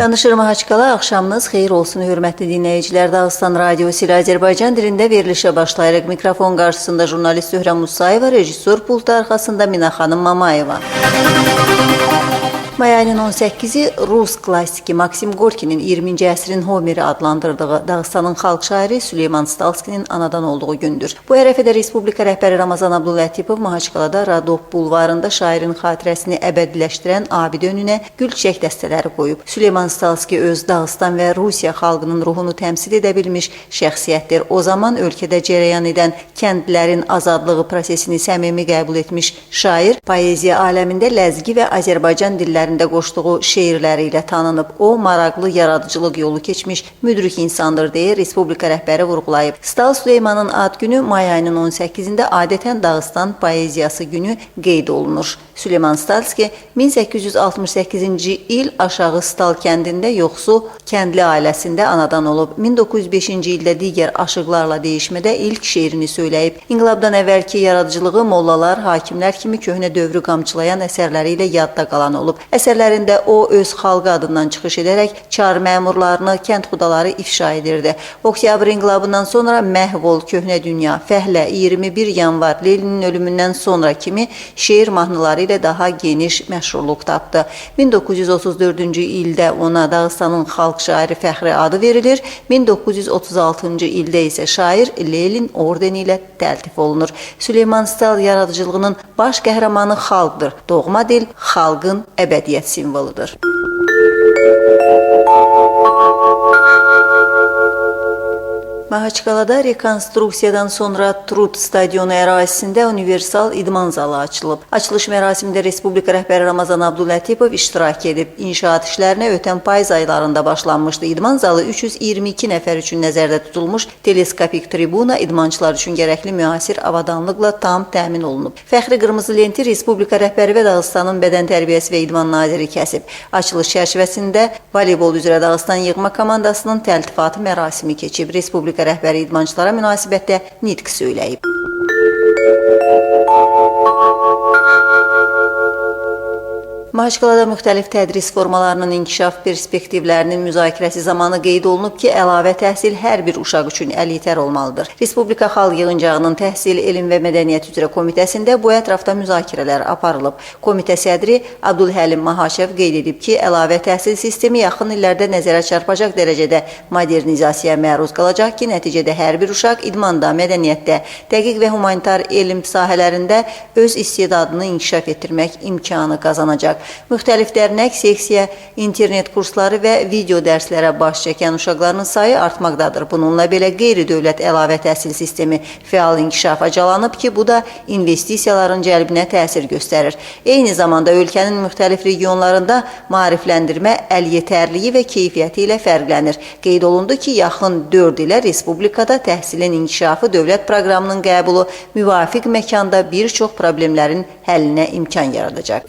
Danışır Mahaçqala, axşamınız xeyir olsun hörmətli dinləyicilər. Dağıstan Radiosu ilə Azərbaycan dilində verilişə başlayırıq. Mikrofon qarşısında jurnalist Zöhrə Musayeva, rejissor pultu arxasında Mina xanım Mamayeva. May ayının 18-i Rus klassiki Maksim Gorkinin 20-ci əsrin Homeri adlandırdığı Dağıstanın xalq şairi Süleyman Stalskinin anadan olduğu gündür. Bu ərəfədə Respublika rəhbəri Ramazan Abdullatipov Mahaçqalada Radop bulvarında şairin xatirəsini əbədiləşdirən abidə önünə gül çiçək dəstələri qoyub. Süleyman Stalski öz Dağıstan və Rusiya xalqının ruhunu təmsil edə bilmiş şəxsiyyətdir. O zaman ölkədə cərəyan edən kəndlərin azadlığı prosesini səmimi qəbul etmiş şair poeziya aləmində ləzgi və Azərbaycan dillərində qoşduğu şeirləri ilə tanınıb. O, maraqlı yaradıcılıq yolu keçmiş müdrik insandır deyə Respublika rəhbəri vurğulayıb. Stal Süleymanın ad günü may ayının 18-də adətən Dağıstan poeziyası günü qeyd olunur. Süleyman Stalski 1868-ci il Aşağı Stal kəndində yoxsul kəndli ailəsində anadan olub. 1905-ci ildə digər aşıqlarla deyişmədə ilk şeirini söyləyib. İnqilabdan əvvəlki yaradıcılığı mollalar, hakimlər kimi köhnə dövrü qamçılayan əsərləri ilə yadda qalan olub. Əsərlərində o öz xalqı adından çıxış edərək çar məmurlarını, kənd xudaları ifşa edirdi. Oktyabr inqilabından sonra Məhv ol, Köhnə Dünya, Fəhlə, 21 yanvar, Leninin ölümündən sonra kimi şeir mahnıları ilə daha geniş məşhurluq tapdı. 1934-cü ildə ona Dağıstanın xalq şairi fəxri adı verilir. 1936-cı ildə isə şair Lenin ordeni ilə təltif olunur. Süleyman Stal yaradıcılığının baş qəhrəmanı xalqdır. Doğma dil xalqın əbədiyyət simvoludur. Mahaçqalada rekonstruksiyadan sonra Trud stadionu ərazisində universal idman zalı açılıb. Açılış mərasimində Respublika rəhbəri Ramazan Abdullatipov iştirak edib. İnşaat işlərinə ötən payız aylarında başlanmışdı. İdman zalı 322 nəfər üçün nəzərdə tutulmuş teleskopik tribuna idmançılar üçün gərəkli müasir avadanlıqla tam təmin olunub. Fəxri qırmızı lenti Respublika rəhbəri və Dağıstanın Bədən Tərbiyəsi və İdman naziri kəsib. Açılış çərçivəsində voleybol üzrə Dağıstan yığma komandasının təltifatı mərasimi keçib. Respublika rəhbəri idmançılara münasibətdə nitq söyləyib. Mahaçqalada müxtəlif tədris formalarının inkişaf perspektivlərinin müzakirəsi zamanı qeyd olunub ki, əlavə təhsil hər bir uşaq üçün əliyetər olmalıdır. Respublika Xalq Yığıncağının Təhsil, Elm və Mədəniyyət üzrə komitəsində bu ətrafda müzakirələr aparılıb. Komitə sədri Abdülhəlim Mahaşev qeyd edib ki, əlavə təhsil sistemi yaxın illərdə nəzərə çarpacaq dərəcədə modernizasiyaya məruz qalacaq ki, nəticədə hər bir uşaq idmanda, mədəniyyətdə, dəqiq və humanitar elm sahələrində öz istedadını inkişaf etdirmək imkanı qazanacaq. Müxtəlif dərnək, seksiya, internet kursları və video dərslərə baş çəkən uşaqların sayı artmaqdadır. Bununla belə qeyri-dövlət əlavə təhsil sistemi fəal inkişafa calanıb ki, bu da investisiyaların cəlbinə təsir göstərir. Eyni zamanda ölkənin müxtəlif regionlarında maarifləndirmə əlyetərliyi və keyfiyyəti ilə fərqlənir. Qeyd olundu ki, yaxın 4 ilə Respublikada təhsilin inkişafı dövlət proqramının qəbulu müvafiq məkanda bir çox problemlərin həllinə imkan yaradacaq.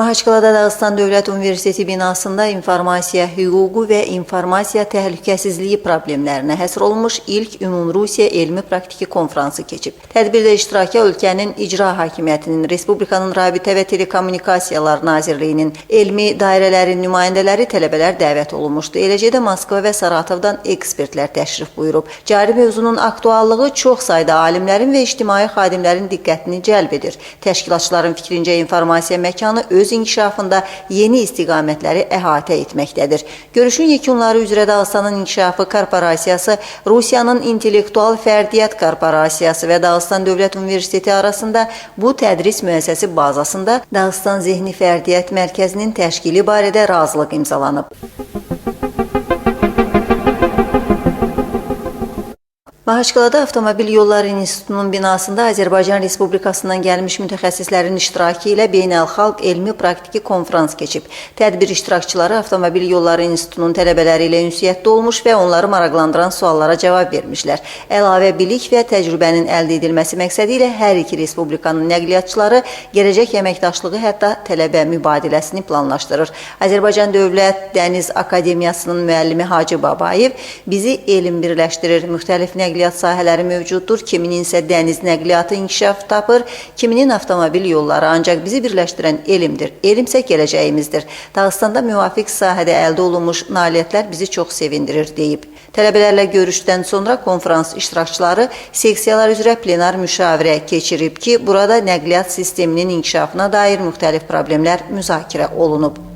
Mahaçqalada Dağıstan Dövlət Universiteti binasında informasiya hüququ və informasiya təhlükəsizliyi problemlərinə həsr olunmuş ilk Ümumrusiya elmi praktiki konfransı keçib. Tədbirdə iştiraka ölkənin icra hakimiyyətinin, Respublikanın Rabitə və Telekommunikasiyalar Nazirliyinin, elmi dairələrin nümayəndələri, tələbələr dəvət olunmuşdu. Eləcə də Moskva və Saratovdan ekspertlər təşrif buyurub. Cari mövzunun aktuallığı çox sayda alimlərin və ictimai xadimlərin diqqətini cəlb edir. Təşkilatçıların fikrincə informasiya məkanı öz inkişafında yeni istiqamətləri əhatə etməkdədir. Görüşün yekunları üzrə Dağıstanın İnkişafı Korporasiyası, Rusiyanın İntellektual Fərdiyyət Korporasiyası və Dağıstan Dövlət Universiteti arasında bu tədris müəssisəsi bazasında Dağıstan Zehni Fərdiyyət Mərkəzinin təşkili barədə razılıq imzalanıb. Mahaçqalada Avtomobil Yolları İnstitutunun binasında Azərbaycan Respublikasından gəlmiş mütəxəssislərin iştirakı ilə beynəlxalq elmi praktiki konfrans keçib. Tədbir iştirakçıları Avtomobil Yolları İnstitutunun tələbələri ilə ünsiyyətdə olmuş və onları maraqlandıran suallara cavab vermişlər. Əlavə bilik və təcrübənin əldə edilməsi məqsədi ilə hər iki respublikanın nəqliyyatçıları gələcək əməkdaşlığı, hətta tələbə mübadiləsini planlaşdırır. Azərbaycan Dövlət Dəniz Akademiyasının müəllimi Hacı Babayev bizi elm birləşdirir. Müxtəlif nəqliyyat nəqliyyat sahələri mövcuddur, kiminin isə dəniz nəqliyyatı inkişaf tapır, kiminin avtomobil yolları, ancaq bizi birləşdirən elmdir. Elm isə gələcəyimizdir. Dağıstanda müvafiq sahədə əldə olunmuş nailiyyətlər bizi çox sevindirir, deyib. Tələbələrlə görüşdən sonra konfrans iştirakçıları seksiyalar üzrə plenar müşavirə keçirib ki, burada nəqliyyat sisteminin inkişafına dair müxtəlif problemlər müzakirə olunub.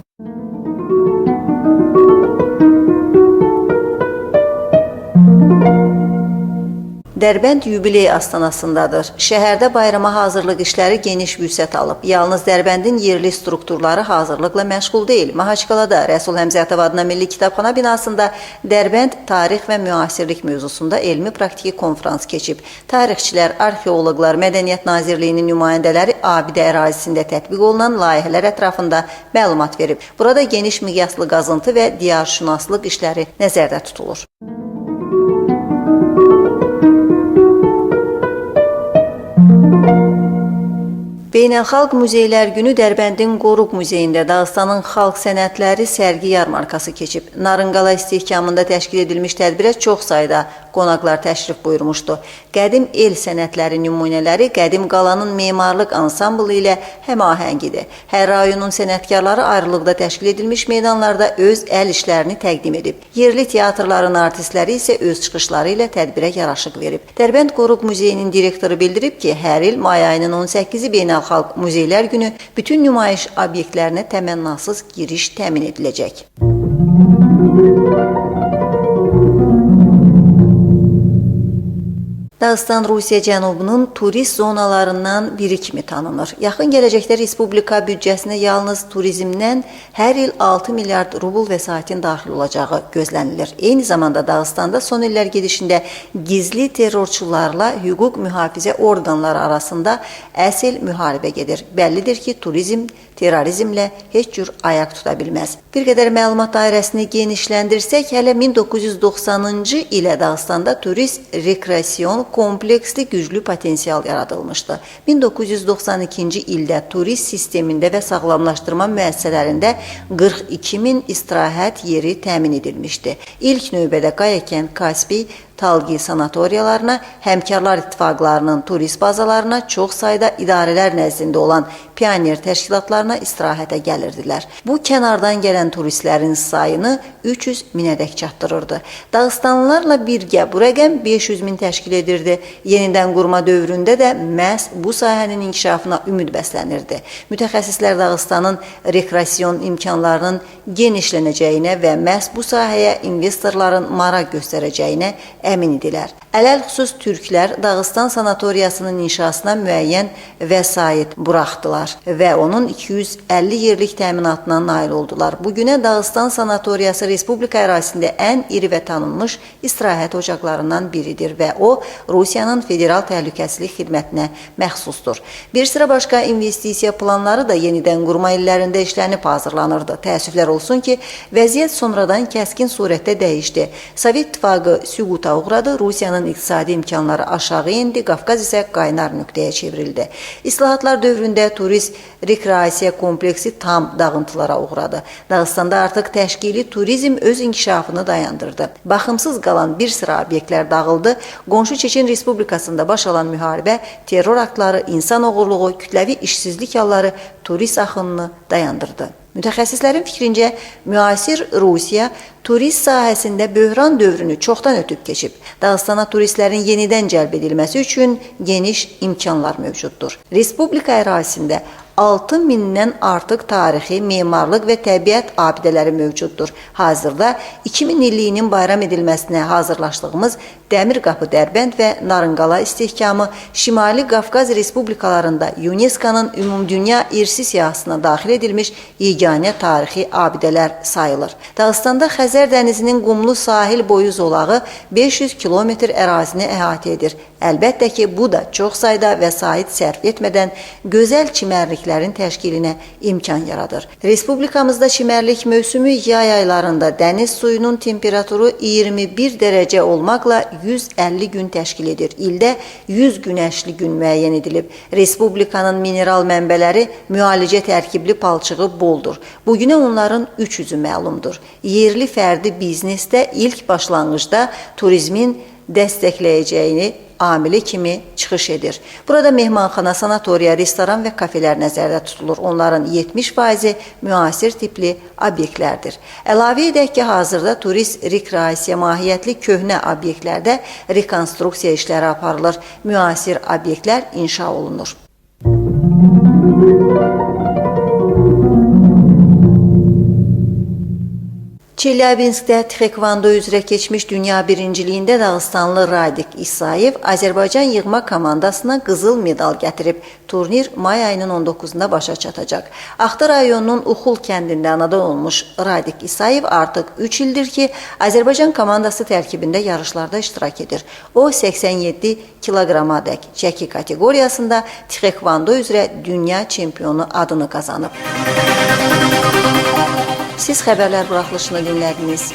Dərbənd yubiley astanasındadır. Şəhərdə bayrama hazırlıq işləri geniş vüsət alıb. Yalnız Dərbəndin yerli strukturları hazırlıqla məşğul deyil. Mahaçqalada Rəsul Həmzətov adına Milli Kitabxana binasında Dərbənd tarix və müasirlik mövzusunda elmi praktiki konfrans keçib. Tarixçilər, arxeoloqlar, Mədəniyyət Nazirliyinin nümayəndələri abidə ərazisində tətbiq olunan layihələr ətrafında məlumat verib. Burada geniş miqyaslı qazıntı və diyarşünaslıq işləri nəzərdə tutulur. Beynəlxalq Muzeylər Günü Dərbəndin Qoruq Muzeyində Dağıstanın xalq sənətləri sərgi yarmarkası keçib. Narınqala istehkamında təşkil edilmiş tədbirə çox sayda qonaqlar təşrif buyurmuşdu. Qədim el sənətləri nümunələri qədim qalanın memarlıq ansamblı ilə həmahəng idi. Hər rayonun sənətkarları ayrılıqda təşkil edilmiş meydanlarda öz əl işlərini təqdim edib. Yerli teatrların artistləri isə öz çıxışları ilə tədbirə yaraşıq verib. Dərbənd Qoruq Muzeyinin direktoru bildirib ki, hər il may ayının 18-i Beynəlxalq Muzeylər Günü bütün nümayiş obyektlərinə təmənnasız giriş təmin ediləcək. Dağıstan Rusiya cənubunun turist zonalarından biri kimi tanınır. Yaxın gələcəkdə respublika büdcəsinə yalnız turizmdən hər il 6 milyard rubl vəsaitin daxil olacağı gözlənilir. Eyni zamanda Dağıstanda son illər gedişində gizli terrorçularla hüquq mühafizə orqanları arasında əsl müharibə gedir. Bəllidir ki, turizm terrorizmlə heç cür ayaq tuta bilməz. Bir qədər məlumat dairəsini genişləndirsək, hələ 1990-cı ilə Dağıstanda turist rekreasyon kompleksli güclü potensial yaradılmışdı. 1992-ci ildə turist sistemində və sağlamlaşdırma müəssisələrində 42 min istirahət yeri təmin edilmişdi. İlk növbədə Qayakənd, Kaspi, Talgi sanatoriyalarına, həmkarlar ittifaqlarının turist bazalarına, çox sayda idarələr nəzdində olan pioner təşkilatlarına istirahətə gəlirdilər. Bu, kənardan gələn turistlərin sayını 300 minədək çatdırırdı. Dağıstanlılarla birgə bu rəqəm 500 min təşkil edirdi. Yenidən qurma dövründə də məhz bu sahənin inkişafına ümid bəslənirdi. Mütəxəssislər Dağıstanın rekreasyon imkanlarının genişlənəcəyinə və məhz bu sahəyə investorların maraq göstərəcəyinə əmin idilər. Ələl-xüsus türklər Dağıstan sanatoriyasının inşasına müəyyən vəsait buraxdılar və onun 250 yerlik təminatına nail oldular. Bugünə Dağıstan sanatoriyası respublika ərazisində ən iri və tanınmış istirahət ocaqlarından biridir və o Rusiyanın Federal Təhlükəsizlik Xidmətinə məxsusdur. Bir sıra başqa investisiya planları da yenidən qurma illərində işlənib hazırlanırdı. Təəssüflər olsun ki, vəziyyət sonradan kəskin surətdə dəyişdi. Sovet İttifaqı süquta uğradı, Rusiyanın iqtisadi imkanları aşağı indi, Qafqaz isə qaynar nöqtəyə çevrildi. İslahatlar dövründə turist rekreasiya kompleksi tam dağıntılara uğradı. Dağıstanda artıq təşkili turizm öz inkişafını dayandırdı. Baxımsız qalan bir sıra obyektlər dağıldı. Qonşu Çeçen Respublikasında baş alan müharibə, terror aktları, insan oğurluğu, kütləvi işsizlik halları turist axınını dayandırdı. Mütəxəssislərin fikrincə, müasir Rusiya turist sahəsində böhran dövrünü çoxdan ötüb keçib. Dağıstana turistlərin yenidən cəlb edilməsi üçün geniş imkanlar mövcuddur. Respublika ərazisində 6000-dən artıq tarixi, memarlıq və təbiət abidələri mövcuddur. Hazırda 2000 illiyinin bayram edilməsinə hazırlaşdığımız Dəmir Qapı Dərbənd və Narınqala istehkamı Şimali Qafqaz Respublikalarında UNESCO-nun ümumdünya irsi siyahısına daxil edilmiş yeganə tarixi abidələr sayılır. Dağıstanda Xəzər dənizinin qumlu sahil boyu zolağı 500 kilometr ərazini əhatə edir. Əlbəttə ki, bu da çox sayda vəsait sərf etmədən gözəl çimərliklərin təşkilinə imkan yaradır. Respublikamızda çimərlik mövsümü yay aylarında dəniz suyunun temperaturu 21 dərəcə olmaqla 150 gün təşkil edir. İldə 100 günəşli gün müəyyən edilib. Respublikanın mineral mənbələri müalicə tərkibli palçığı boldur. Bugünə onların 300-ü məlumdur. Yerli fərdi biznesdə ilk başlanğıcda turizmin dəstəkləyəcəyini amili kimi çıxış edir. Burada mehmanxana, sanatoriya, restoran və kafelər nəzərdə tutulur. Onların 70%-i müasir tipli obyektlərdir. Əlavə edək ki, hazırda turist rekreasiya mahiyyətli köhnə obyektlərdə rekonstruksiya işləri aparılır. Müasir obyektlər inşa olunur. Çelyabinskdə Txekvando üzrə keçmiş dünya birinciliyində Dağıstanlı Radik İsayev Azərbaycan yığma komandasına qızıl medal gətirib. Turnir may ayının 19-da başa çatacaq. Axtı rayonunun Uxul kəndində anadan olmuş Radik İsayev artıq 3 ildir ki, Azərbaycan komandası tərkibində yarışlarda iştirak edir. O 87 kiloqrama dək çəki kateqoriyasında Txekvando üzrə dünya çempionu adını qazanıb. Siz xəbərlər buraxılışını dinlədiniz.